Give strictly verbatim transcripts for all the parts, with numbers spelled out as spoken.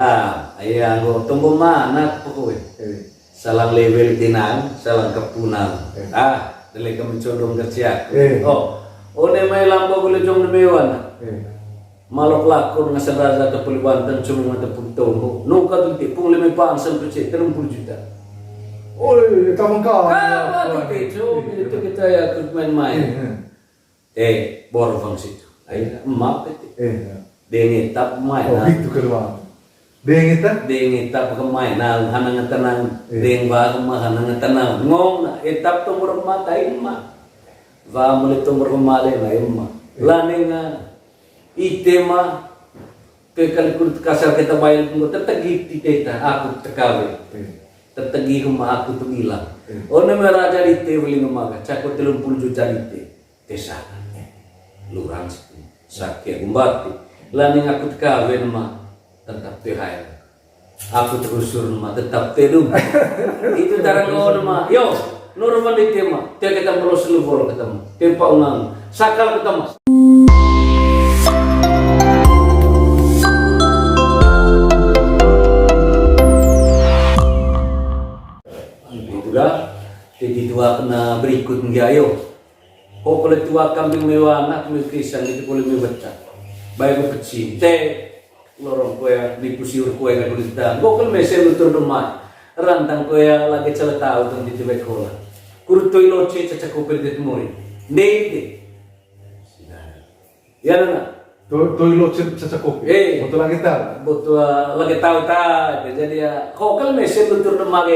Ah, iya, nggo tombo mana pokoknya. Eh. Salang lewel tinang, salang kepunang. Eh. Ah, dele ke mencondong kerja. Eh. Oh, one mai lambo gule jong nemewan. Eh. Malok lakon ngasang raja tepuli banten cuma mata pun tombo. Nuka tuti pung lima pang sampai cek telung puluh juta. Oh, iya, kamu kau. Kamu itu, itu kita ya main-main. Eh, eh. Eh, bor fungsi itu. Ayo, emak itu. Eh, ya. Deng etap mai. Oh, nah. Itu keluar. Deng etap? Deng etap ke mai, nah, hanang tenang. Eh. Deng ba ke mai, hanang tenang. Ngong, nah, etap tuh bermata emak. Ba mulai tuh bermata na emak. Eh. Lah nenga, ite ma, ke kali kulit kasar kita bayar pun tetegi ti teta, aku tekawe. Eh. Tetegi ke ma aku tuh bilang. Eh. Oh, nama raja di te beli ngemaga, cako telung puluh juta di te. Tesakan, eh, lurang situ. Sakit aku mati. Lah ning aku tekawen ma, tetap te hai. Aku terusur ma, tetap te dum. Itu tarang kawan ma. Yo, nur mandi tema. Te kita perlu seluruh ketemu. Tempa ungang. Sakal ketemu. Itu dah. Jadi dua kena berikut nggih ayo. Ko kole tua kambing mewa anak mi kisang itu kole mi beca. Bae mi peci. Te lorong koya nipu siur koya ka kulita. Ko kole mese lutur demai. Rantang koya lagi cele tau tong titi bae kola. Kuru toi loce caca kopel det mori. Ndei te. Ya nana. Toi, toi loce caca kopi. Eh. Botol lagi tau. Botol lagi tau ta. Jadi ya, ko kele mese lutur demai.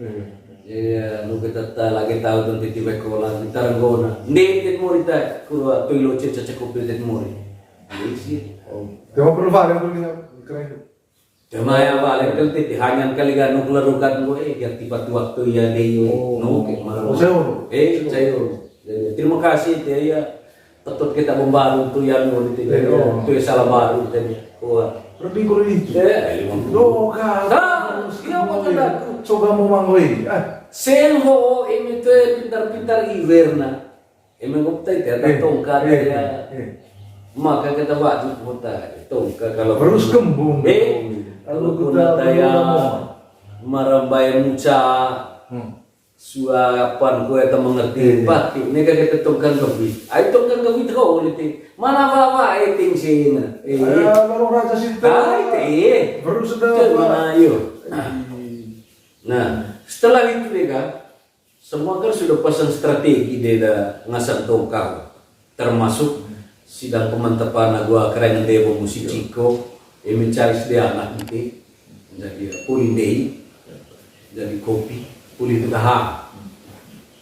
Eh. Jadi ya, nu kita ta lagi tau tong titi bae kola, kita renggona. Ndei tet mori ta, kurwa toi loce caca kopi tet mori. Ndei sih. Oh. Tema perlu vale, perlu kita keren. Tema ya vale, kan titi hanya kali ganu kelerukan gue, eh, ganti batu waktu ya deh, yo. Oh. No, kayak malam. Oh, saya. Eh, saya. Jadi, terima kasih, ya, ya. Tetut kita membaru tu yang mau di tiga. Iya. Tu yang salah baru tadi. Wah. Lebih kurang itu. Eh, lima puluh. Doka. Nah, iya, mau kena aku. Coba mau manggoi. Ah. Sing ho, ini tu pintar-pintar iwer na. Emang kau tahu, eh, tongkat eh, ya. Eh. Maka kita wajib kota tongkat kalau terus kembung. Eh, kalau kita ya marambai muca. Hmm. Suapan kue ta mengerti. Iya. Pake, neka kita tongkang kebit. Ai tongkang kebit kau niti. Mana bawa eting sini. Eh. Ah, baru raja sinta. Ai te. Baru sudah. Mana ayo. Nah, setelah itu deh kan, semua kan sudah pasang strategi deh dah ngasang tongkang. Termasuk sidang pemantapan agu keren deh musik ciko, eh, mencari sedia anak nanti, jadi, eh, puli ndei, jadi kopi, puli itu dah hang.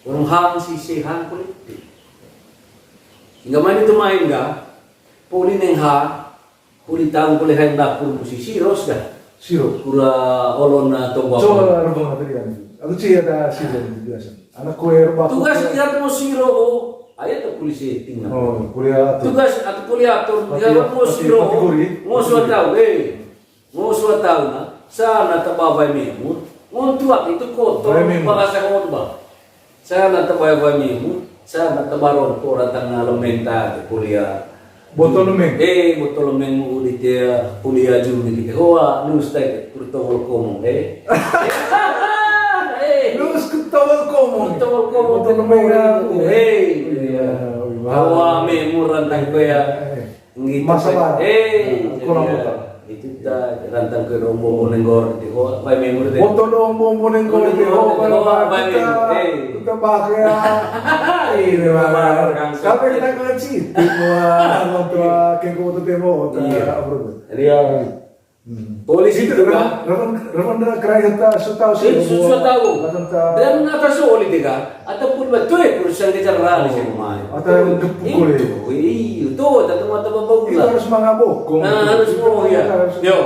Orang hang si si hang puli. Hingga main itu main dah, puli neng hang, puli tahu puli hang dapur musik siros dah. Siro. Kura olon atau bapak. Coba rubang tadi kan. Aku sih ada siro biasa. Anak kue bapak. Tugas dia tuh siro. Ayah tuh polisi tinggal. Oh, kuliah tuh. Tugas atau kuliah tuh dia mau siro. Mau suat tahu, eh. Mau suat tahu nah. Sana tak bawa memur. Mau tuak itu kotor. Bahasa kotor. Sana tak bawa memur. Sana tak barong orang tengah lementa kuliah. Botol lemeng. Eh, botol lemeng mu di tia kuliah juni kita. Hoa, nus tai protokol komong, eh. Eh. Nus protokol komong. Protokol komong. Botol lemeng aku. Eh. Iya. Hoa, me murah tangko ya. Nggih, masalah. Eh, kurang betul. Itu ta rantang ke rombongan nenggor di ho, bai memur deh. Foto rombongan nenggor di ho, kalau kita, kita pakai. Ini lah. Tapi kita kena citi, wah, orang tua, kayak foto temo, iya. Jadi ya, polisi itu kan. Raman, raman, raman dah kerai kita, sudah tahu sih. Sudah tahu. Dan atas soal itu kan. Ataupun betul ya, perusahaan kita rali sih, mai. Atau yang kepukul ya? Itu, iya, tuh, atau teman-teman baru. Itu harus mangabok. Nah, harus mau ya. Yo.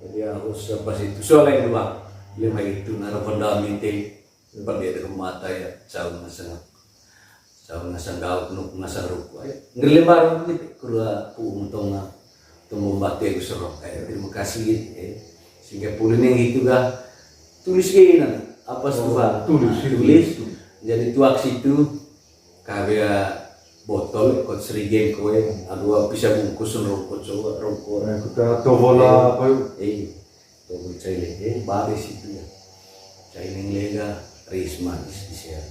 Jadi harus pas itu soal yang dua. Lima itu nara pendam itu. Pada dia mata ya, jauh ngasang. Jauh ngasang gaut, nuk ngasang ruku. Ayo. Ngerlem baru gitu. Kedua pu untung lah. Temu batu yang serok. Ayo, terima kasih. Eh. Sehingga pulih yang itu kah? Tulis gini, apa tuh, Pak? Tulis, tulis. Jadi tuak situ, kawia botol, kot serigeng kowe, aduh, bisa bungkus rokok, coba rokok. Nah, kita tobola apa yuk? Eh, Cai lele, baris itu ya. Cai neng lega, risma di sisian.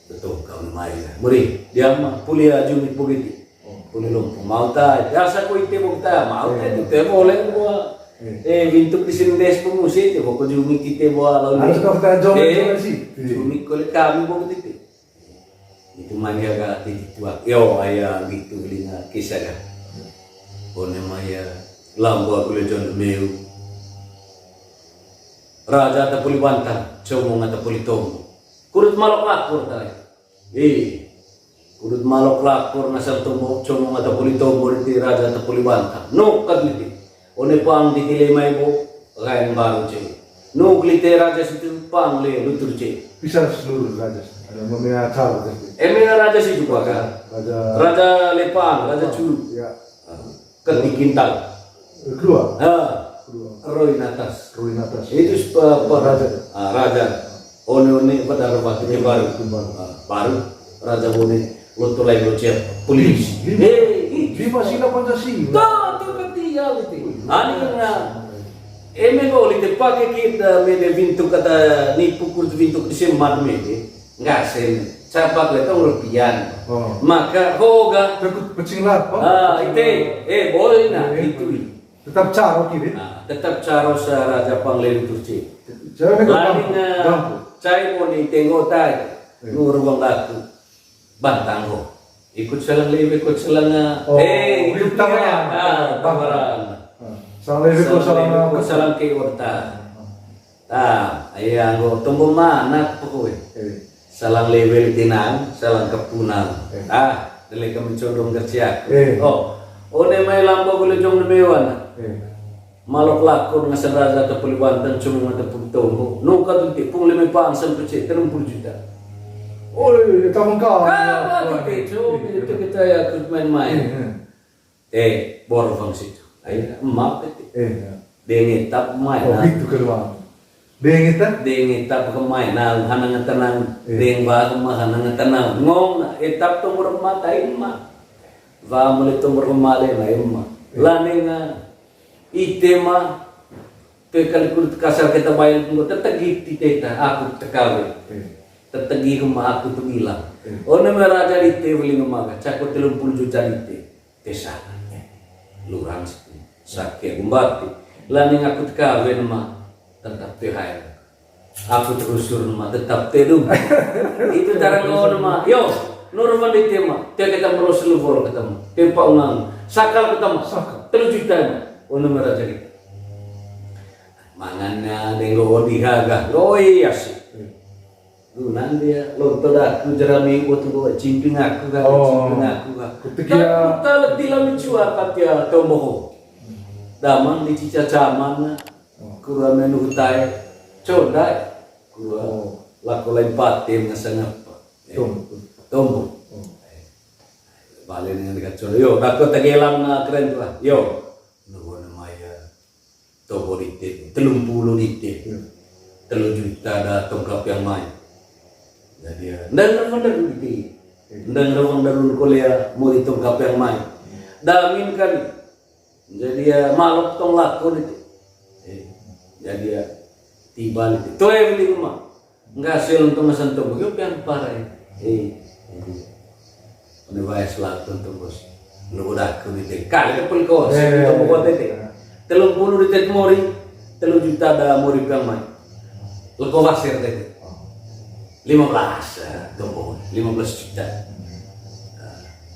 Betul, kau mai ya. Muri, dia mah, puli aju mi pugiti. Puli lumpu, mau ta, biasa ko ite bok ta, mau ta, ite boleh gua. Eh, bintuk di sini des pemusi, ite bok ko jumi kita bawa lalu. Harus kau ta jom, eh, jom sih. Jumi ko le kami bok ite. Itu mania ga titi tua. Yo, aya gitu linga kisah ga. One maya lambo aku le John Meu. Raja ta puli bantang, comong ata puli tombo. Kudut malok lakur ta. Eh, kudut malok lakur ngasal tombo, comong ata puli tombo, diti raja ta puli bantang. Nokat diti. One pang diti le mai bo, lain baru ce. Nuk lite raja situ pang le lutur ce. Bisa seluruh raja. Ada memilih acara gitu. Emang raja situ, Pak, kan? Raja. Raja Lepang, Raja Curug. Ya. Keti Kintal. Kedua. Ah. Kedua. Roy Natas. Roy Natas. Itu sepa-, apa? Raja. Ah, raja. One-one pada rebah ke baru. Baru. Ah, baru. Raja Bone, lo to lain lo ciap. Polisi. Di, di, eh, di masih delapan sasi. Tuh, tuh, kan dia gitu. Ani na. Eme ko lite pake kita mede bintuk kata ni pukur bintuk di semat mede. Nggak sen. Capak le tong rupian. Oh. Maka hoga. Takut pecing lapar. Ah, ite. Eh, boleh na. Eh, itu. Tetap caro kiri. Ah, tetap caro sa raja pang le lutur ce. Jangan ke Lain, gampang. Ah, gampang. Cai mo ni tenggo tai. Eh. Nur bang aku. Bantang ko. Ikut salang lewe, ikut salang, ah. Oh, eh, ikut tawaran. Ah, tawaran. Ah, salang lewe ko salang, salang ke orta. Ah. Ah, iya, anggo tombo mana pokoknya. Eh. Salang lewe tinang, salang kepunang. Eh. Ah, dele kami condong kerja. Eh. Oh, one mai lambo boleh jong nemewan. Eh. Malok lakon ngasal raja ta puli bantang, cuma mata puli tombo. Noka tu tipung lima pang sampai cek telung puluh juta. Oi, tamang kau. Kau mati te, cuma itu kita ya ikut main-main. Eh, eh. Eh, bor bang situ. Ayo, maaf itu. Eh, ya. Denge tap main. Oh, nah. Itu keluar. Denge tap? Denge tap ke main. Nah, hanang tenang. Eh. Deng ba ke mah hanang tenang. Ngong, eh, tap tu murah mata, eh, mah. Ba mulai tu murah male, nah, eh, mah. Eh. Lanenga. Ite ma, te kali kulit kasar kita bayar tunggu, tetegi ti teta, aku tekawe. Hmm. Tetegi hema aku tu bilang. Hmm. Ono me raja ite beli ngemaga, cako telung puluh juta ite. Te sana. Lurang sih. Sakit gumbati. Laning aku tekawe ma, tetap te hai. Aku terusur nama tetap tedung. Itu cara ngau nama. Yo, nurman di tema. Te kita meros lubor ketemu. Tempa ungang. Sakal ketemu. Sakal. Telu juta nama. Oh, nama raja kita. Mangannya denggo odi haga. Oh iya sih. Hmm. Gunan dia lonto daku jerami buat gua cimping aku kan, oh, cimping aku kan. Kutekia. Aku tak letih lah mencuat tapi ya tomboho. Hmm. Damang di cica caman. Oh. Kura menu hutai, condai. Kura, oh, lako lain pate ngasang apa. Eh, tombo. Tombo. Oh. Bale dengan dekat condai. Yo, dako tegelang na keren tu lah. Yo. Nuhun maya. Tombo dite, telung puluh dite. Iya. Telu juta da tongkap yang main. Jadi ya, ndang rewang darun dite. Iya. Ndang rewang darun kolea mau di tongkap yang main. Iya. Damin kali. Jadi ya, malok tong lakon itu. Eh, jadi ya, tiba itu. Toe beli rumah. Enggak sel untuk masan tong, bagi yang parah ya. Eh, jadi. Ini bahas lakon tong bos. Lu udah aku di tengkal, itu pun kos. Eh, untuk buat itu. Telung puluh di tet mori, telu juta da mori piang mai. Leko basir tadi. Lima belas, eh, tong, lima belas juta.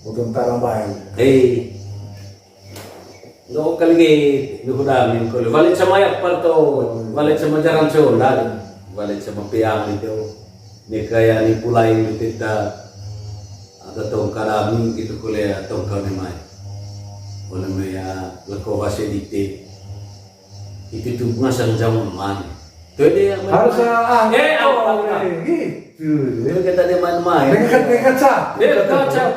Untuk tarang bayar. Eh. Nggak kali ge, nggak kuda min kali. Balik sama ya parto, balik sama jalan Sunda, balik sama piang itu. Ni kaya ni pulai ni tita, ada tongka dami gitu kule ya tongka ni mai. Kule mai ya leko base dite. Itu tuh ngasang jam man. Tuh dia main. Harus, ah, eh, oh, apa, eh, gitu. Tuh kita dia main-main. Dekat, dekat, Cak. Dekat, Cak.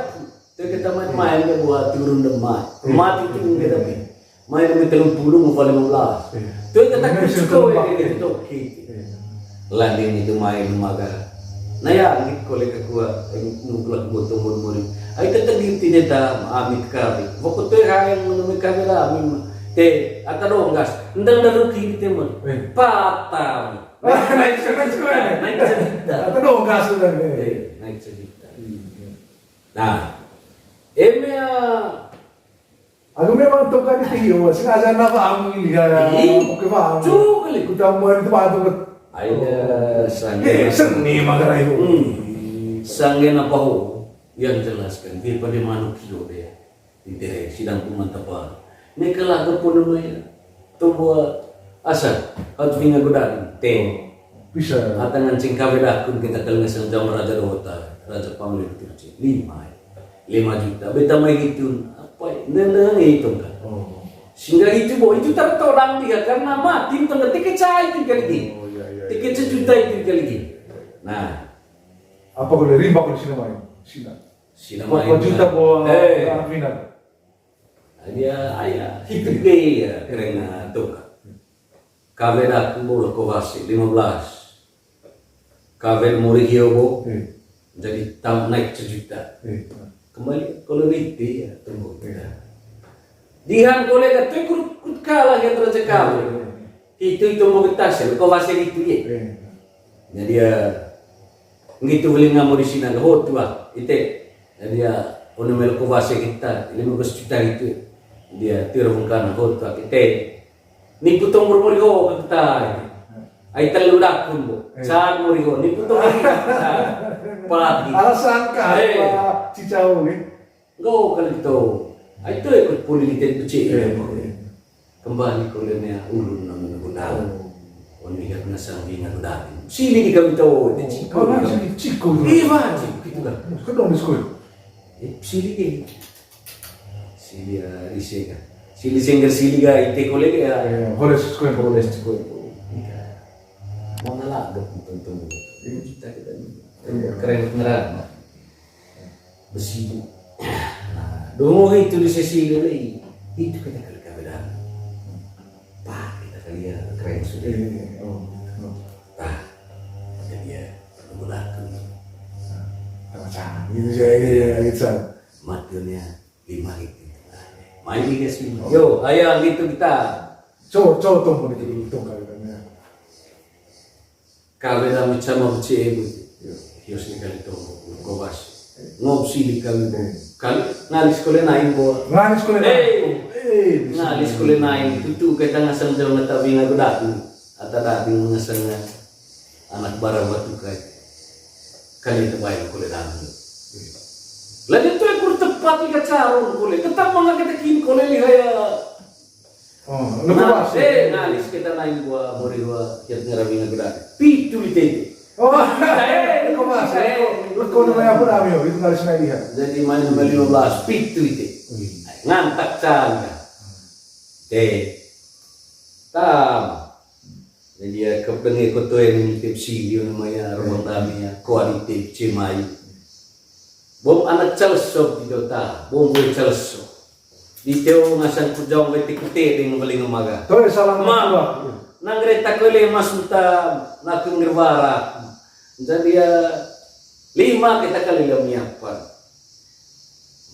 Tuh kita main-main ke buat turun demak. Iya. Mati tuh kita, iya, pi. Main demi telung puluh, mau lima belas. Iya. Tuh kita, iya, kucing kau ini, iya, gitu, oke. Iya. Landing itu main maga. Nah ya, gitu, kolek aku, eh, nunggulah gua tunggu muri. Ayo kita gitu deh, dah, amit kali. Waktu tuh yang menurut kami lah, amit. Te, ata donggas. Ndang daruki di temen. Eh. Patah. Naik, naik sejuta. Naik sejuta. Ata donggas udah, eh. Eh, naik sejuta. Nah, eme, ah, aku memang toka di tinggi, oh, sengaja na paham ini, ya. Ih, oke, paham. Cukup kali. Ku tambah itu paham tuh. Ayo, eh, sanggen. Eh, seni magara itu. Hmm. Sanggen apa ho? Yang jelaskan, dia pada manuk kilo deh. Intere, sidang ku mantap, ah. Ini kelah ke pun ya. Tuh buat asa, harus pinga godaan. Te. Bisa. Ata ngancing kawe dakun kita kali ngasang jam raja dota, raja panglim tuh, cik. Lima, ya. Lima juta. Beta mai hitung. Apa ya? Neng, neng hitung kan. Oh. Sehingga itu, bo, itu tertolak dia karena mati, tengah tiket cai itu kali ini. Oh, iya, iya, iya. Tiket sejuta itu kali ini. Nah. Apa kalau rimba kalau sini main? Sini. Sina main. Berapa juta, bo, eh, Arvina? Dia, aya, hitung deh, ya, keren, ah, tuh. Kawe daku, bo, Loko Wase, lima belas. Kawe mori hio, bo. Hmm. Jadi tam naik sejuta. Hmm. Kembali kalau rite, ya, tunggu. Hmm. Dihan kolega tuh ikut, ikut kalah, ya, terus kalah. Hmm. Itu, itu mau kita sih, Loko Wase itu, ya. Hmm. Jadi, ya, ngitu welinga mori sina ga hotu, ah, ite. Jadi, ya, ono melo Loko Wase kita, lima belas juta gitu. Dia tiro bungkana hotu, ah, ite. Nipu tong mori ho kita. Ai telu dakun, bo. Eh. Saat mori ho, nipu tong mori ho. Pati. Alasan kah, eh, Pak Cicau, nih? Enggak, kalau gitu. Ai, itu ikut puli di tempat cik, eh, ya, eh. Kembali ko le mea ulun namun gundala. Oh. Wan lihat ngasang bina gundala. Sili di kami tahu, di ciko. Oh, di kami. Sili ciko. Iya, wajib, gitu kan. Kedong di sekolah. Eh, sili di. Sili, ah, di sega. Sili sengger sili ga, ite kolega, ya. Iya, holes sekolah. Holes sekolah. Iya. Mau ngelak, dok, tonton. Ini kita, kita. Iya. Keren beneran. Besi. Nah, dongo itu di sesi ini, itu kita kali kabedan. Pak, kita kali ya, keren sudah. Iya, iya, iya. Oh, oh. Tah, kita dia perlu laku. Nah, sama-sama. Gitu, ya, ya, ya, gitu. Matanya lima gitu. Main di sini. Oh. Yo, ayo gitu kita. Coba, coba tunggu dulu, tunggu kali kan, ya. Kawe dami sama uci ebu. Iya. Hios ni kali tombo, gobas. Ngop sili kali bo. Iya. Kali, ngalis kole nain bo. Ngalis kole nain. Eh. Eh, ngalis kole nain. Tutu kita ngasang jauh na tabi ngaku dadu. Ata dadu ngasang anak barang batu kai. Kali tebai kole dadu. Iya. Lagi tu ekor tepat iga carun kole. Tetap mangga kita kin kole lihaya. Oh, nah, lepas, eh, ya. Ngalis kita nain gua, mori gua, kiat ngerabi ngegedang. Pitu di tete. Oh, eh, lepas, ya. Eh, lepas, ya. Lepas, ya. Itu ngalis nain dia. Jadi main nomor lima belas, pitu itu. Wih. Ngantak cang, ya. Teh. Tam. Jadi ya, kepengen kotoen ini tiap sili, namanya, rumah kami, ya. Kualiti cemai. Bom anak calesok di dota, bom gue calesok. Di teo ngasang kujang weti kute dengan beli ngemaga. Toe salah. Ma, nang reta kele mas uta, nakun ngerwara. Jadi ya, lima kita kali lem nyiapan.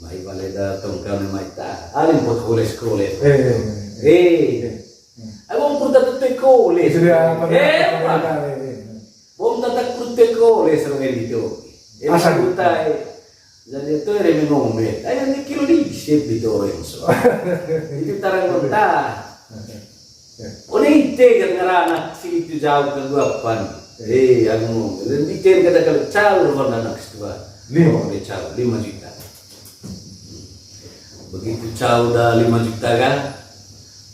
Mai bale da tongkang mai ta. Alim pot koles koles. Eh, eh, eh. Eh. Eh. Aku pun tak tutu koles. Itu dia, apa, eh, apa, apa, apa, eh, eh. Bom tatak purte koles ro editor. Asal. Utai. Jadi itu ada ngombe. Ayo ni kilo di sip di toreng so. Itu tarang mentah. Oke. One ite kan ngaranak si itu jauh ke delapan. Eh, aku ngombe. Dan ite kata kalau caur mana anak setua. Lima. Ngombe caur, lima juta. Begitu cau da lima juta kan,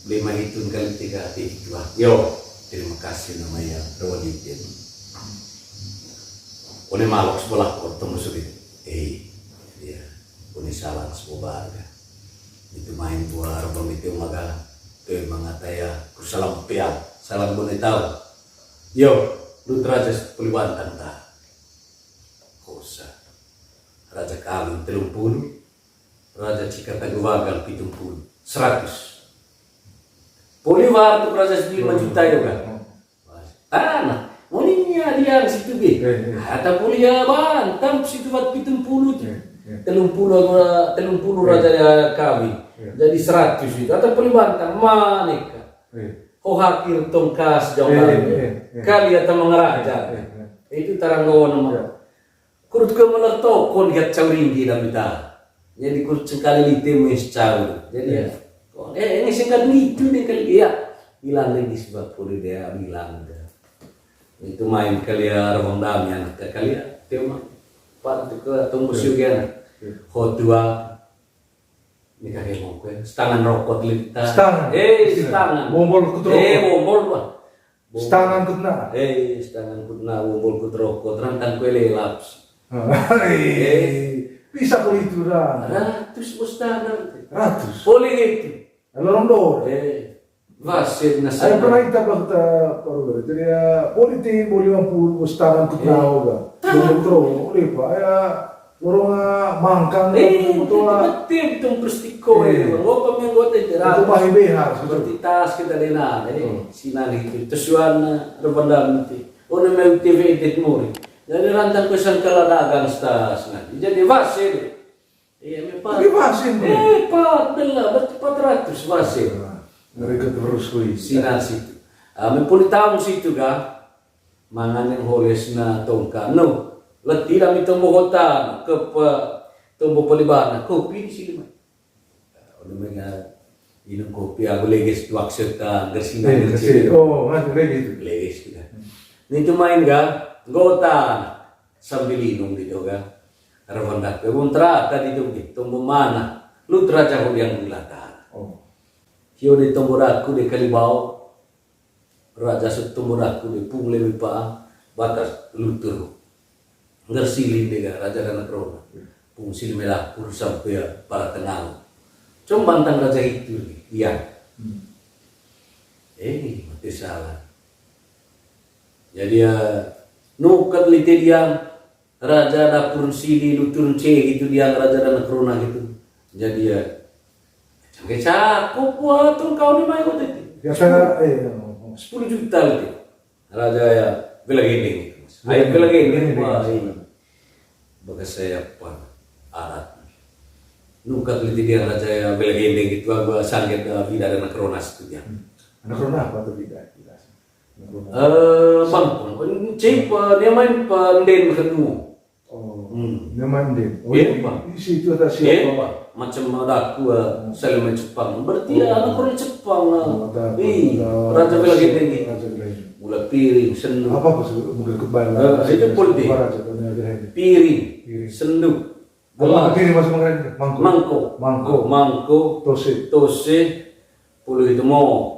lima hitung kali tiga, tiga juta. Yo, terima kasih namanya, rawan itin. One malok sebelah kor temu sulit. Eh, iya. One salang sebuah barga. Itu main buah rebang itu maga. Tuh emang kata ya, ku salam piang, salam bone tahu. Yo, lu teraja sepuluh bantang ta. Kosa. Raja kawin telung puluh, raja cikata gewagal pitung puluh, seratus. Poli waktu raja lima juta juga. Tanah, moninya dia di situ ge. Eh, eh. Kata poli ya bantam situ buat pitung puluh tuh. Eh. Telung puluh, telung puluh raja ya kawin. Jadi seratus itu. Atau poli bantang, maneka. Ho hakir tongkas jong kali. Kali atau mangaraja. Itu tarang gono mah. Kurut ke melak tokon giat cau ringgi dami ta. Jadi kurut sekali lite mes cau. Jadi ya. Eh, ini singkat itu deh kali ya. Bilang lagi sebab poli dia bilang. Itu main kali ya, rawang dami anak kali ya. Tema. Pat ke tunggu siu gana. Ho tua. Ini kakek mau kue. Setangan rokok lita. Setangan. Eh, setangan. Bombol kut rokok. Eh, bombol, Pak. Bombol. Setangan kut na. Eh, setangan kut na, bombol kut rokok. Terantang kue lelap. Hei. Bisa kau itu dah. Ratus bos tangan. Ratus. Boleh gitu. Lorong dor. Eh. Wasit na. Ai pernah ita pernah kita paru. Jadi ya, politik, boleh lima puluh, bos tangan kut nau ga. Tangan. Boleh terus, boleh, Pak. Ya, lorong, ah, mangkang, eh, betul, betul, ah. Betul, betul, terus tiko, eh, ya. Lo pemain gua teh jelas. Itu pahi behar, betul. Seperti tas kita dena, eh. Sinan itu. Tersuan, eh, rebendam itu. Oh, namanya T V edit muri. Jadi rantang pesan kalau dagang stas, nah. Jadi wasit. Iya, me pat. Tapi wasit, bro. Eh, pat, bela, berarti empat ratus wasit. Nah, mereka terus, wih. Sinar situ. Ah, me poli taung situ ga. Mangan yang holes na tongka. No, letih dami tombo hota, ke pe, tombo poli bana, kopi di sini mah. Udah menga inum kopi, aku leges tuak serta gersina. Eh, gersi. Oh, mas, leges itu. Leges kita. Ini tuh main ga, gota. Sambil inung di doga. Rawan dak pebun terata di dogi, tombo mana. Lut raja hudiang bulatan. Oh. Hio di tombo daku di kalibau. Raja sut tombo daku di pung lemi pa batas lutur. Ngersilin dega raja dana krona. Pung sili melakur sampai pala tengal. Combantang raja itu, iya. Hmm. Eh, mati salah. Jadi ya, nukat lite diang, raja dapur sini, lutur ceh gitu diang, raja dana krona gitu. Jadi ya, cangke cakup wah tuh kau ni mai kau tadi. Biasa, eh, sepuluh juta lite. Raja ya, bela gendeng gitu, Mas. Ayo bela gendeng, wah, iya. Bagas saya apa? Adat. Nukat lite diang raja ya, bela gendeng gitu, aku sangget, eh, bida dana krona situ dia. Hmm. Dana krona apa tuh bida? Eh, bang, cip, eh, dia main pa nden kedua. Oh, hmm. Dia main nden. Oh, iya, Pak. Di situ ada siapa? Iya, Pak. Macam ada aku, eh, hmm, selama Jepang. Berarti ya, oh, anak orang Jepang lah. Oh, ada, ih, ada raja bela gendeng ini. Raja bela gendeng. Mula piring, senduk. Apa, apa sih? Mungkin kebal. Eh, itu politik. Apa raja punya ada ini? Piring, piring, senduk. Apa gelas. Piring masuk makan? Mangkok. Mangkok. Mangkok. Mangkok. Tose. Tose. Puluh itu mo. Oh.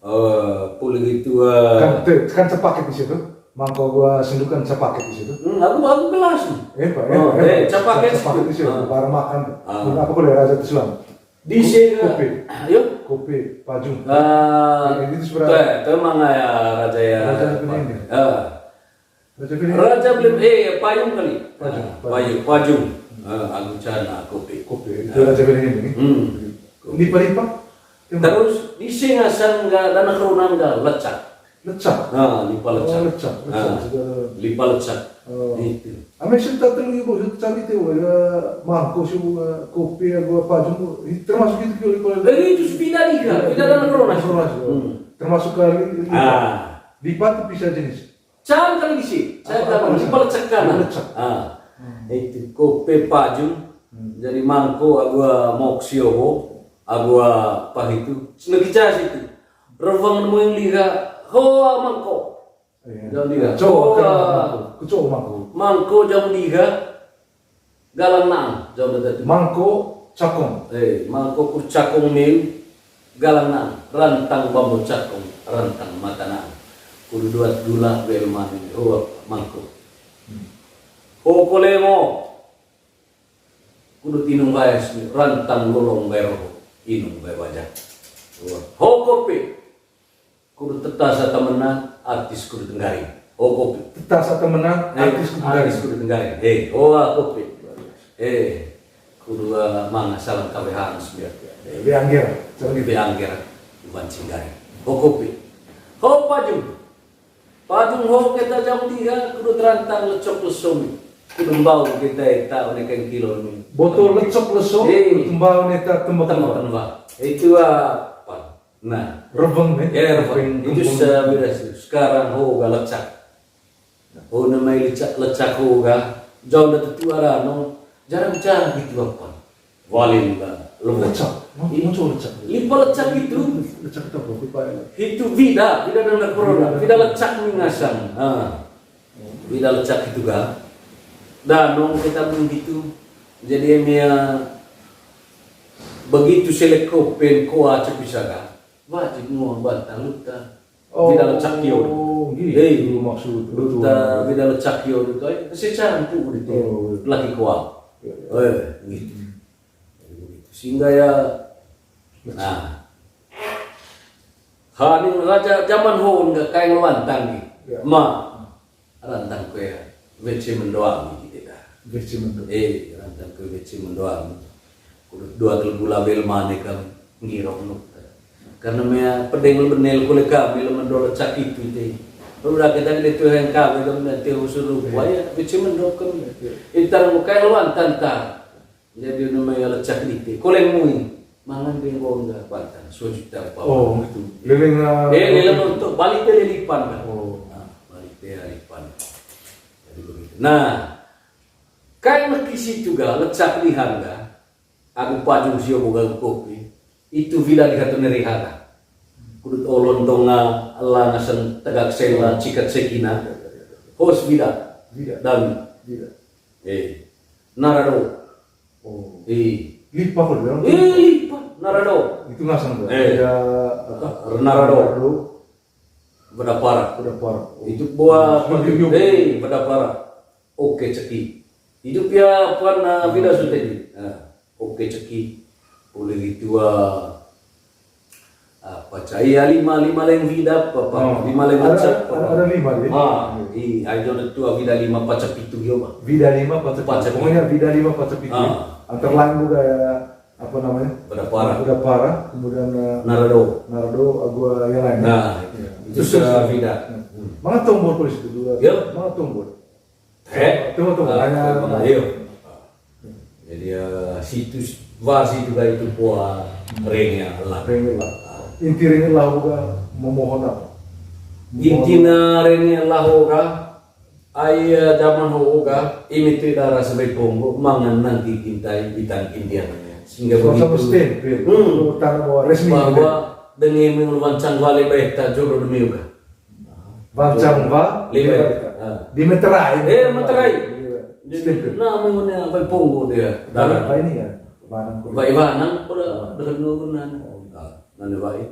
Eh, puluh itu, eh, kan, te-, kan sepaket di situ. Mangkok gua senduk kan sepaket di situ. Hmm, aku, aku gelas nih. Eh, Pak, eh, oh, eh, eh, sepaket, sepaket di situ. Ah. Barang makan. Ah. Apa boleh raja tuh selang? Di sini, kopi. Ayo. Kopi, pajung. Ah, ini tuh sebenarnya. Tuh, tuh emang ya raja ya. Raja itu ini. Ah. Raja Belendeng. Raja Belendeng, eh, payung kali. Pajung, ah, pajung. Payung, pajung. Eh, anu cana kopi. Kopi, itu Raja Belendeng ini. Hmm. Lipa-lipa. Terus di singasan ga dana krona ga lecak. Lecak? Nah, lipa lecak. Oh, lecak, lecak. Nah, sudah. Lipa lecak. Oh. Itu. Ame cerita telu ibu, cerita cari itu, ya, mangko, su, eh, kopi, ya, gua pajung, termasuk itu juga lipa lecak. Eh, itu sudah di ga, tidak dana krona. Dana krona, hmm. Termasuk kali, lipa. Ah. Lipa itu bisa jenis. Can kali di si, can kali di si, apa? Lipa lecak kana. Lipa lecak. Ah. Hmm. Itu kopi pajung. Hmm. Jadi mangko agu, ah, moksio ho, agu, ah, pahitu. Senegi cas itu. Rewang nemu yang liha, hoa mangko. Iya. Jam liha. Coba hoa. Mangko. Kucoba mangko. Mangko jam liha. Galang nang, jawab tadi. Mangko cakong. Eh, mangko kur cakong meu, galang nang, rantang bambu cakong, rantang mata nang. Kudu duat gula, bel mani, hoa mangko. Hmm. Ho kolemo. Kudu tinung baes, rantang lolong bae roho, inung bae wajah. Hoa. Ho kopi. Kudu teta sa tamenan, atis kudu tenggaring. Oh, kopi. Teta sa tamenan, eh, atis kudu tenggaring. Atis kudu tenggaring. Eh, oh, ah, kopi. Eh, kudu, ah, manga salam kawehan sembiar. Eh, be angger. Be angger. Bukan singgaring. Oh, kopi. Ho pajung. Pajung ho keta jam tiga, kudu terantang lecok lesomi. Kudu mbau kita eta one kain kilo ni. Botol lecok leso, eh, kudu mbau neta tembak tembak tembak. Itu apa? Nah, reveng nih. Ya, reveng. Itu sekarang ho ga lecak. Ho namai lecak, lecak ho ga. Jauh dah tetu arano. Jarang-jarang itu apa? Walin ba, lembut. Lecak. Ih. Maksud lecak. Limpa lecak itu. Lecak itu apa? Lupa ya. Itu vida, vida dan corona. Vida lecak ni ngasang. Ah. Vida lecak itu ga. Dan nong kita pun gitu. Jadi, em, ya, begitu selek kopen koa cepisa ga. Wajib ngomong bantang luta. Oh, vida lecak kio. Gitu. Eh, maksud. Luta vida lecak kio itu, eh. Secara tu udah tuh. Oh, iya. Laki koa. Iya, iya. Eh, gitu. Hmm. Sehingga ya, nah. Hanin raja zaman hon ga kain lantang ni. Ya. Ma, rantang kue W C mendoang ni kita. W C mendoang. Eh, rantang kue W C mendoang. Kudu dua kali gula bel mane kam ngirong nuk. Karena mea pedeng le benel kule kami le mendo lecak itu te. Udah kita gede tuh yang kami dong nanti usul rupa ya, W C mendoang kami. Ya. Intar bukai lawan tanta. Jadi namanya lecak dite. Koleng mui. Mangan deng gongga, pantan. Sejuta apa? Oh, gitu. Leleng, ah, eh, leleng untuk balik dari lipan kan. Oh. Nah, balik dari lipan. Jadi begitu. Nah, kain mekisi juga lecak lihan ga. Aku pajung sio boga kopi. Itu vida lihat tu neri hata. Kudut olon tonga, Allah ngasan tegak sela, cikat sekina. Hos vida. Vida. Dan. Vida. Eh. Narado. Oh. Eh. Lipa ko bilang. Eh, lipa. Narado. Itu ngasang tuh. Eh. Ada apa? Narado. Narado. Bedapara. Bedapara. Oh. Itu buah. Lebih yuk. Eh, bedapara. Oke, ceki. Itu pia puan, ah, vida su tadi. Ah, oke, ceki. Boleh gitu, ah. Apa cai ya lima, lima leng vida apa, apa? Oh. Lima leng ada, ada, ada lima, ya? Ah, iya, ayo ada tua vida lima paca pitu yo, Pak. Vida lima paca pitu. Paca pitu. Pokoknya vida lima paca pitu. Ah. Antara lain juga ya, apa namanya? Bedapara. Bedapara, kemudian, eh, Narado. Narado, agua yang lain. Nah, iya. Itu sudah vida. Hmm. Mana tombol polisi itu dua? Ya. Mana tombol? Eh? Tunggu, tunggu. Ah, hanya, tunggu, ayo. Jadi, eh, situs, wah, situ ga itu buah ringnya Allah. Ringnya Allah. Inti ringnya Allah juga memohon apa? Memohon. Intina ringnya Allah ga, ai, eh, zaman ho ga, ini tu darah sebagai ponggo, mangan nanti kintai bitang kindian. Sehingga begitu. Stempel. Hmm. Tanda bahwa resmi. Bahwa gitu. Dengan mengulur wancang wale baik tak jodoh demi juga. Bancang ba, lima. Di meterai. Eh, meterai. Iya. Jadi, nah, mengenai apa ponggo dia. Darah. Apa ini ya? Manang. Baik, manang, pada dengan nurunan. Oh. Nah, nanti baik.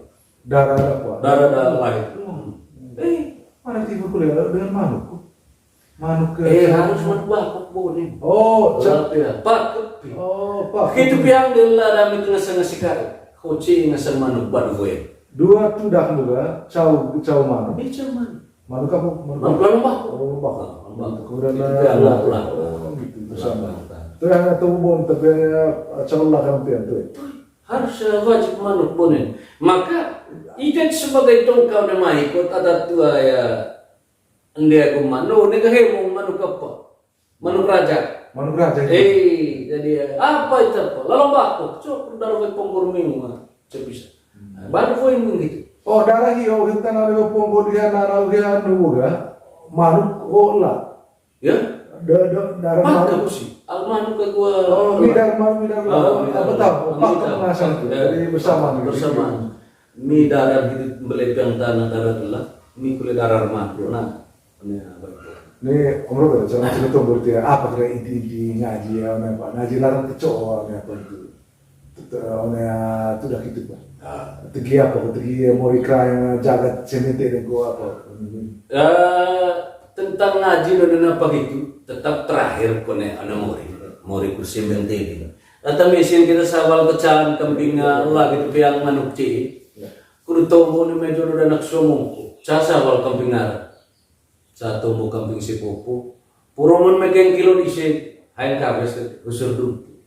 Darah ada apa? Darah ada baik. Hmm. Eh, mana tiba kuliah dengan manuk? Manuk ke. Eh, harus manuk bakok, Bo, nih. Oh, cap ya. Pak, kepi. Oh, pak. Itu piang dia lah, ada itu ngasang ngasih kari. Koci ngasang manuk, badu boy. Dua tudak juga, cau, cau manuk. Ini cau manuk. Manuk apa? Manuk. Manuk lambah. Oh, lambah. Lambah. Kemudian itu ada lah. Oh, gitu. Bersama. Tuh yang tahu bon, tapi, eh, cau lah kan pian tuh. Harus, eh, wajib manuk bonen. Maka, ita sebagai tongkau na maikot ada tua ya, ende aku manuk, ne kahemong manuk apa? Manuk raja. Manuk raja. Eh, jadi, eh, apa itu apa? Lalu bakok, cok, darah ponggo minggu, ah, cepisa. Hmm. Nah, baru poin gitu. Oh, darah iyo, kita nari ponggo dia, nara dia, nunggu ga? Manuk, oh, lah. Ya? Da-, da-, darah manuk. Bakok sih. Al manuk ke gua. Oh, midar manuk, midar manuk. Ah, midar. Apa tahu? Apa tahu? Jadi bersama gitu. Bersama. Midar gitu, beli piang tanah darah telah. Mi kulit darah manuk. Nah. Ini apa itu? Ini, Om Robert, cara cerita berarti ya, apa kira inti-inti ngaji ya, apa? Ngaji larang kecoa, apa itu? Te-, one, ah, tudak itu, Pak. Ah. Tegi apa, tegi mori krai jagat semete dan ko apa? Eh, tentang ngaji dan apa gitu, tetap terakhir kone ana mori. Mori kursi benteng gitu. Kata mesin kita sawal kecan kambing Allah gitu piang manuk ci. Ya. Kudu tombo ni mejo dan anak somongku. Ca sawal kambing nara. Sa tombo kambing si popo. Purungun mekeng kilo dise, haen kabes, usur dumpu.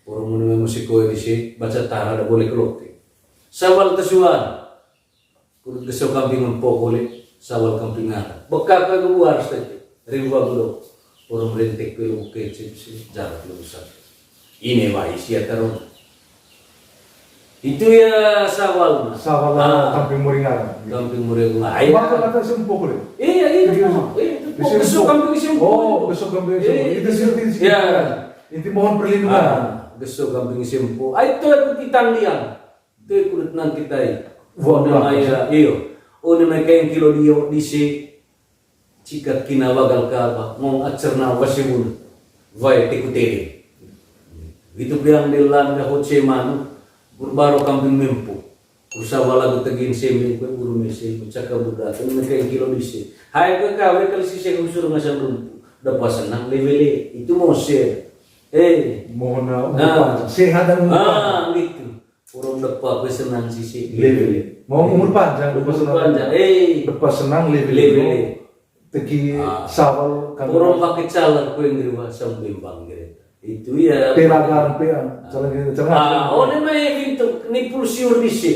Purungun me musik koe dise, baca tara da boleh kelote. Sawal tesuan. Kudu geso kambing empo boleh, sawal kambing ngara. Bekak ke luar sete, riwa gulo. Orang rentek pelo kecil sih, jarak lu usah. Ini wai sia taruh. Itu ya Sawal. Sawal, ah, Kampung Moringaran. Kampung Moringaran. Ayo. Maka kata Sempo kali. Iya, iya, iya. Itu Sempo. Geso Kampung Sempo. Oh, Geso Kampung Sempo. Iya, itu, itu, itu, ya. Inti mohon perlindungan. Ah, Geso Kampung Sempo. Ai, itu aku titang dia. Itu aku nang kita. Wah, oh, namanya, iyo. Oh, namanya kayak kilo dio di si. Cikat kina wagal kaba, ngong acerna wasiwun, wai teku tere. Gitu biang de landa hoce manu, burbaro Kampung Mempo. Kusawa lagu tegin seme, kue buru mese, caka buda, tengah kayak kilo bise. Hai kue kawe kali sise usur ngasang lumpu. Dapa senang lewele, itu mose. Eh. Mohon, ah, umur panjang. Sehat dan umur panjang. Ah, gitu. Orang dapa kue senang sise. Lewele. Mau umur panjang, dapa senang. Umur panjang, eh. Dapa senang lewele. Lewele. Tegi, ah, Sawal kan. Orang pakai caleg kue ngeri wah, sang bimbang ngeri. Itu ya. Telaga rampean, ah, caleg ngeri, caleg ngeri. Ah, oh, ini mah pintu, ni pulsiur di si.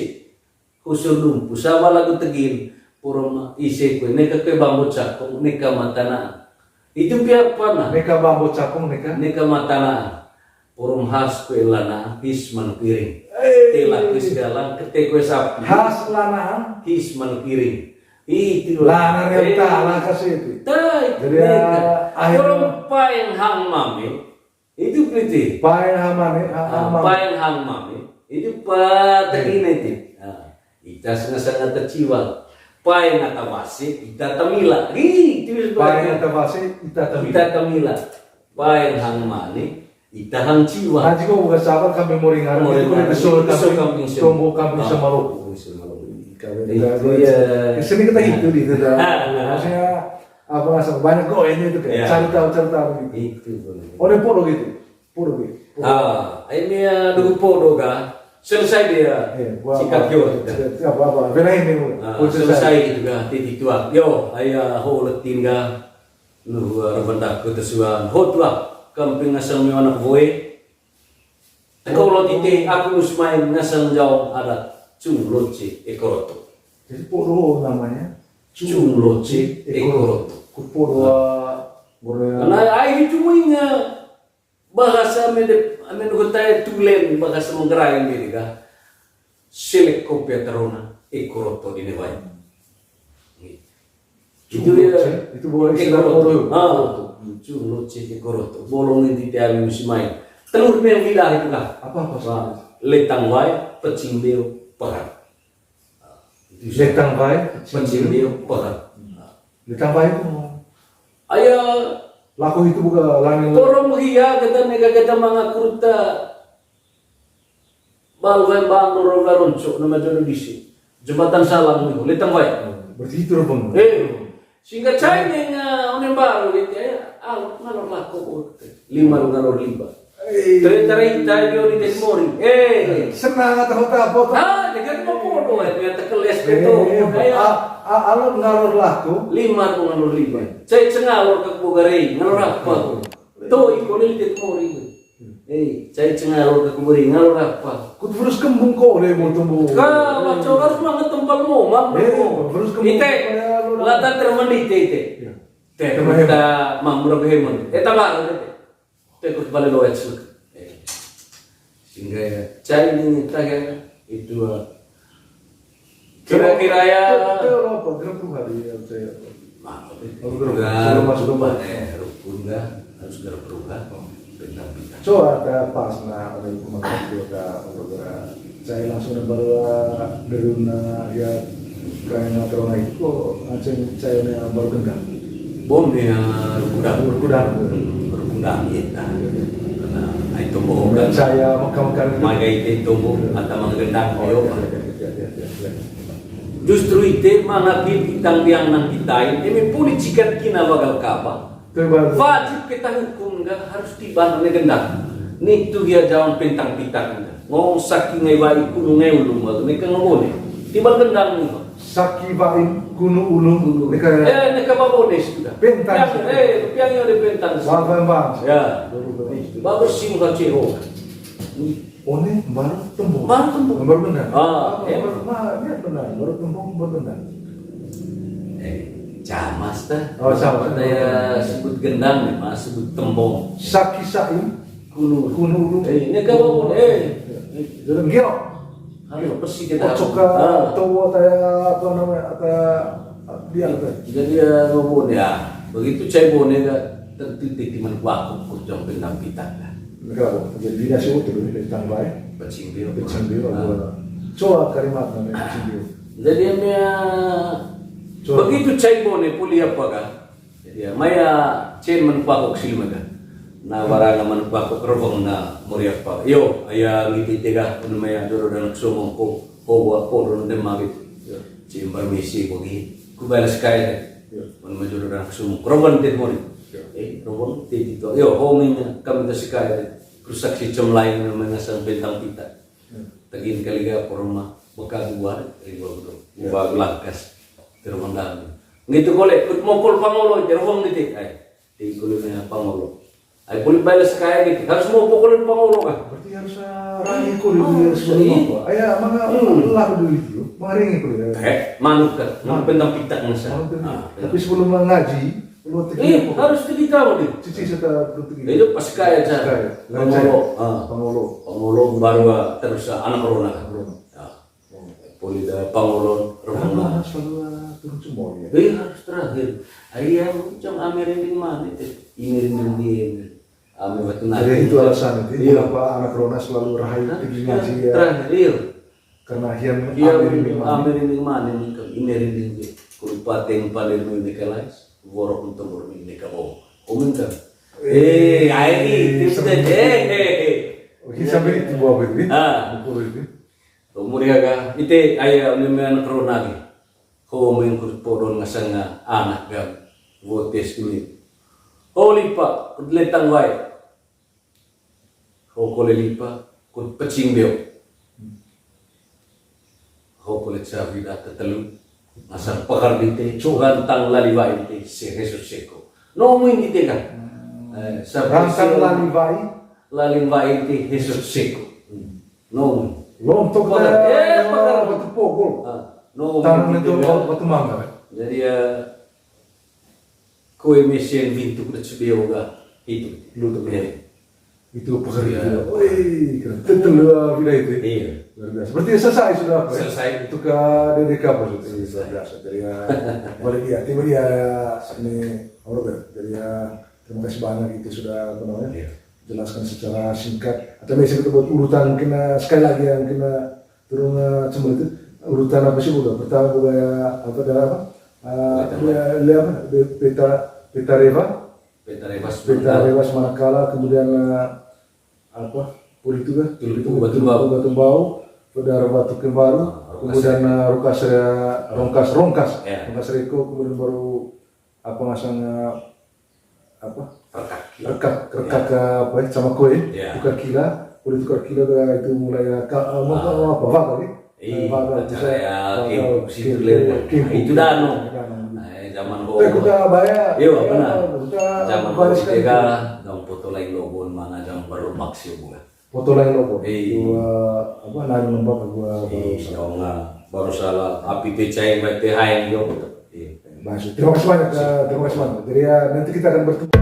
Khusus lumpu, Sawal lagu tegin, purun ise kue, neka kue bambu cakung, neka matana. Itu pia apa nah? Neka bambu cakung, neka? Neka matana. Purun has kue lana, his manuk iring. Eh. Tela kue segalang, kete kue sapi. Has lana. His manuk iring. Itu. Lana renta, eh, lana kasih itu. Tai, jadi, neka. Akhirnya. Purun paeng hang mame. Itu piti. Paeng hang mame, ha-, ah, hang mame. Paeng hang mame. Itu pa tegine ti. Ah, ita sengaja-sengaja terciwal. Paeng ata basi, ita tamila. Ih, itu. Paeng ata basi, ita tamila. Ita tamila. Paeng hang mane, ita hang ciwal. Nah, jika bukan sabar, kami Moringaran, Moringaran, itu kesel, kesel kami, Kampung Sempo. Tombo kami, ah, sama Loku. Kami itu ya. Sini kita itu di itu dah. Ah, ah. Maksudnya, apa, nggak sama, banyak kok ini itu kayak, ya, cari tahu, cari tahu gitu. Itu benar. Oh, dia podo gitu. Podo gitu. Podo. Ah, ini ya, dulu podo kah? Selesai dia. Iya, gua sikat apa, yo. Sikat, apa, apa. Belain dia, ah, podo selesai. Selesai gitu kah? Titik tua. Yo, ayah ho letin kah? Nuhu, ah, rebendak ke tesuan. Ho tua. Kampung asal mi anak boy. Teko lo tite, aku nus main ngasang jawab ada cung loce ekoroto. Jadi podo namanya? Cung loce ekoroto. Ku podo, ah, boleh. Karena ai itu inga bahasa mede, mede hutai tulen, bahasa Manggarai ini kah. Selek kopia terona ekoroto ini wai. Itu ya, itu bukan istilah ekoroto. Ekoroto. Ah, cung loce ekoroto. Bolong ini tiap musim main. Telur yang bilah itu kah? Apa, apa sih? Letang wai, pecing beo, perang. Letang wai, pecing beo, perang. Letang wai itu. Aya. Lako itu bukan langit. Porong hia kita nega kita mangakurta. Bal wai bang, roro wai ronco, nama jodoh disi. Jembatan Salang ni, letang wai. Berarti itu, Bang. Eh, sehingga cai neng, ah, onem baru gitu ya. Ah, ngalor lako. Lima ngalor lima. Eh. Ternyata ita dia di Mori. Eh. Senang atau apa, apa? Ah, dia kan mau podo, eh, ternyata keles gitu. Eh, kayak ah, ah, alor ngalor lako. Lima ngalor lima. Cai cengalor ke Bogare, ngalor apa? Tuh, iko ni di Mori. Eh, cai cengalor ke kuburi, ngalor apa? Kut furus kembung ko deh, mau tumbuh. Ka, macam harus banget tempat mau, mam, eh, mau. Furus kembung. Ite, latan termandi ite, ite. Iya. Te, termandi. Kita mam, berapa hemat? Eh, tambah, ite. Te, kut balik lo, eh, sehingga ya, cai ini, tak ya, itu, ah, kira-kira ya. Itu, itu apa? Gerepung hari ya, saya. Nah, kalau gerepung, sudah masuk rumah, eh, rukun dah, harus gerepung dah. Bintang-bintang. So, ada pas, nah, ada pemangkat juga, ada, saya langsung ada baru, ah, dari, nah, ya, kayak nggak terlalu naik kok, aceng saya baru genggam. Bom ni, ah, rukun dah. Rukun dah. Hmm, rukun dah, iya, dah. Karena ai tombo kan. Saya makan-makan gitu. Magai ite tombo, iya, atau manggendang, oh, ayo. Iya, iya, iya, iya, iya, iya. Justru ite mangapit itang diang nang kitain, eme puni cikat kina wagal kaba. Betul, betul. Wajib kita hukum ga harus tiban ne gendang. Nitu hia jawan pentang pitang ga. Ngong saki ngai wai kunu ngai ulung walu, neka ngobone. Tiban gendang ni. Saki wai kunu ulung, neka. Eh, neka babone sudah. Pentang. Piang, eh, piang yang ada pentang. Wah, bang, bang. Ya. Baru, baru. Baru sing ka ceho. One, baru tembung. Baru tembung. Baru gendang. Ah, ya. Baru, ma, niat benar. Baru tembung, baru gendang. Eh. Camas ta. Oh, camas. Ada ya sebut gendang nih, Mas, sebut tembong. Saki sa'i. Kunu. Kunu lu. Eh, ini kamu pun, eh. Jadi gero. Harus bersih kita. Kocok ka, ah, towo, taya, apa namanya, ata, dia, apa? Jadi ya, ngomong ya. Begitu cai bone ka, tentu di timan kuaku, kurjong pendam kita lah. Negara, jadi dia sih, tuh, ini tentang baik. Pecing bio. Pecing bio, ah. Coba kalimat namanya pecing bio. Jadi, ya, coba. Begitu cai bone puli apa ka? Jadi, ya, maya cen man kuakok silmada. Na baranga man kuakok rebeng na mori apa. Yo, aya ngiti tega, unu maya doro danak sumong ko, ko wa ko don dem mabit. Yo. Cen permisi ko gi. Ku balas kai de. Yo. Unu maya doro danak sumong. Rebeng te mori. Yo. Eh, rebeng te itu. Yo, ho menya kami kasih kai de. Rusak si cem lain namanya sang bentang pita. Tagin kali ga porma baka dua ribu dua. Iya. Ubah langkas. Terus mandang. Ngitu kole, kut mokol pangolo, terus wong niti. Ai, di kole na pangolo. Ai, boleh balas kaya niti. Harus mau pokol pangolo kah? Berarti harus, ah, rani kole, harus, iya. Apa? Aya, manga, hmm, lah dulu itu. Manga ringi kole. Eh, manuk kah? Manuk. Manuk bentang pitak masa. Manuk bentang. Ah, tapi sebelum ngaji, Ih, harus tegi tahu deh. Cici serta perlu tegi. Itu pas kaya aja. Pas kaya. Pangolo, ah. Pangolo. Pangolo baru, ah, terus, ah, anak corona. Anak corona. Ya. Oh. Poli da pangolo, corona. Harus selalu, ah, turun semua ya. Iya, harus terakhir. Ayah, macam ame rinding mana itu? Ini rinding dia ini. Ame batu nadi. Jadi itu alasan itu, iya, kenapa anak corona selalu rahayu tegi ngaji ya. Terakhir, iya. Karena hian, iya, ame rinding mane. Ame rinding mane, mungkin ine rinding ke. Kurupateng pale rinding ke lais, worok untuk rinding ke bawah. Komen kan? Eh, ai ni, tips deh. Eh, eh, eh. Oke, sampai itu buah itu. Ah. Buku itu. Umur ya ga, ite aya uni mean corona ge. Ho mengkur podon ngasanga anak gam. Votes ini. Ho lipa, kut letang wae. Ho kole lipa, kut pecing beo. Ho kole cawi da tetelu. Ngasang pakar dite, cuhan tang lali wae dite, se Jesus seko. No mui dite kan. Eh, rantang lali wae. Lali wae dite, Jesus seko. No mui. Lom tok. Pakar, eh, pakar. Batu pokol. Ah, no mui. Tanang itu batu mangga. Jadi ya, Kue mesen bintuk da cebeo ga itu. Lu tuh. Iya. Itu pekerja. Iya. Woi, keren. Tetelu, ah, bida itu. Iya. Luar biasa. Berarti selesai sudah apa ya? Selesai. Itu ke D D K apa sudah? Selesai. Luar biasa. Jadi ya, balik dia. Tiba dia ini, Robert. Jadi ya, terima kasih banyak itu sudah, apa namanya? Iya. Jelaskan secara singkat. Atau misalnya kita buat urutan kena sekali lagi yang kena turun, eh, cemel itu urutan apa sih, buka? Pertama buka ya, apa, ada apa? Eh, peta, apa? Peta, peta reva. Peta reva. Peta reva manakala, kemudian, eh, apa? Puri itu kan? Tulupu Batumbau. Batumbau. Pedar Batu Kembaru. Ah, Rongkas. Kemudian, eh, Rongkas, eh, Rongkas, Rongkas. Ya. Rongkas Reko, kemudian baru apa ngasang, eh, apa? Rekak. Rekak, rekak, ya. Apa ya, sama kue, ya. Tukar kila, boleh tukar kila ke itu mulai, ya, ka-, eh, mau, ah, apa, apa, apa, ya? Iya, eh, apa, acara bisa, ya, apa, kempu situ, kempu, kempu. Itu dano. Dano. Eh, zaman, eh, kota bayar. Iya, benar. Zaman baris kan. Dong foto lain logon mana zaman baru maksi bulan. Foto lain logo. Iya. Gua, apa, lain lembab gua baru salah. Iya, baru salah. Api teh cai, mai teh haeng, yo. Iya. Masuk. Terima kasih banyak, eh, terima kasih banyak. Jadi ya, nanti kita akan bertemu.